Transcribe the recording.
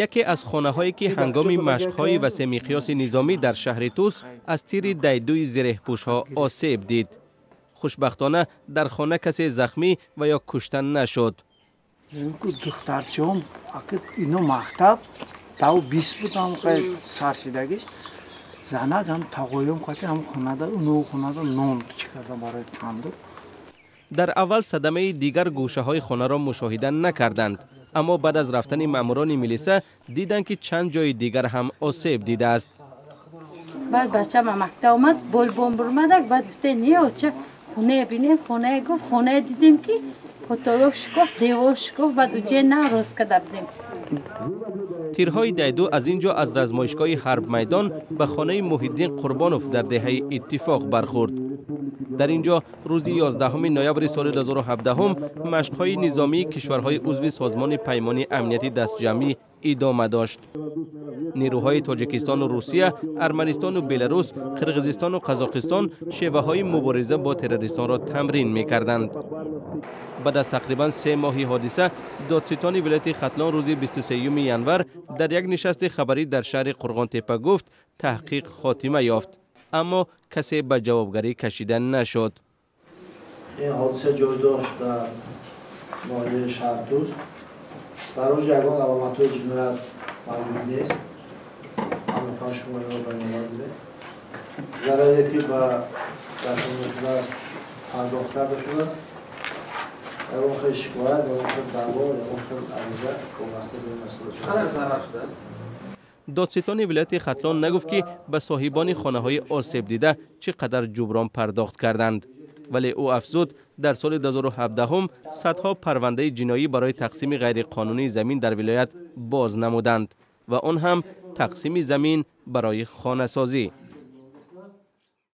Яке аз хонаҳое ки ҳангоми машқҳои васеъмиқёси низомӣ дар шаҳри Тус аз тири дайдуи зиреҳпӯшҳо осеб дид. Хушбахтона дар хона касе захмӣ ва ё кушта нашуд. Духтарчаҳом ино мактаб тав 20 будам, саршидагиш занак ҳам тағоём қати ҳам хонада уно хонада нон чӣ кардам барои тандур. Дар аввал садамаи дигар гӯшаҳои хонаро мушоҳида накарданд, аммо баъд аз рафтани маъмурони милиса диданд, ки чанд ҷои дигар ҳам осеб дидааст. Баъд бачама мактаб омад, болбом бурмадак, баъд гуфте: «Не, оча, хонае бинем». Хонае гуфт, хонае дидем, ки потолок шикофт, девор шикофт, баъд уҷе на рост када будем. Тирҳои дайду аз ин ҷо аз размоишгоҳи Ҳарбмайдон ба хонаи Муҳиддин Қурбонов дар деҳаи Иттифоқ бархӯрд. Дар ин ҷо рӯзи 11 ноябри соли 2017 машқҳои низомии кишварҳои узви Созмони Паймони Амнияти Дастҷамъӣ идома дошт. Нерӯҳои Тоҷикистону Русия, Арманистону Беларус, Қирғизистону Қазоқистон шеваҳои мубориза бо террористонро тамрин мекарданд. Баъд аз тақрибан 3 моҳи ҳодиса додситони вилояти Хатлон рӯзи 23 январ дар як нишасти хабарӣ дар шаҳри Қурғонтеппа гуфт, таҳқиқ хотима ёфт, аммо касе ба ҷавобгарӣ кашида нашуд. Ин ҳодиса ҷой дошт дар ноҳияи Шаҳртуз. Дар он ҷо ягон аломатҳои ҷиноят мавҷуд нест. Ман мехоҳам шумо инро ба инобат гиред. Зараре, ки ба расонида шудааст, пардохт карда шудааст. Ягон хел шикоят, ягон хел даъво, ягон хел ариза вобаста ба ин масъала Чақадар зарар шудааст? Додситони вилояти Хатлон нагуфт, ки ба соҳибони хонаҳои осебдида чӣ қадар ҷуброн пардохт карданд, вале ӯ афзуд, дар соли 2017 садҳо парвандаи ҷиноӣ барои тақсими ғайриқонунии замин дар вилоят боз намуданд ва он ҳам тақсими замин барои хонасозӣ.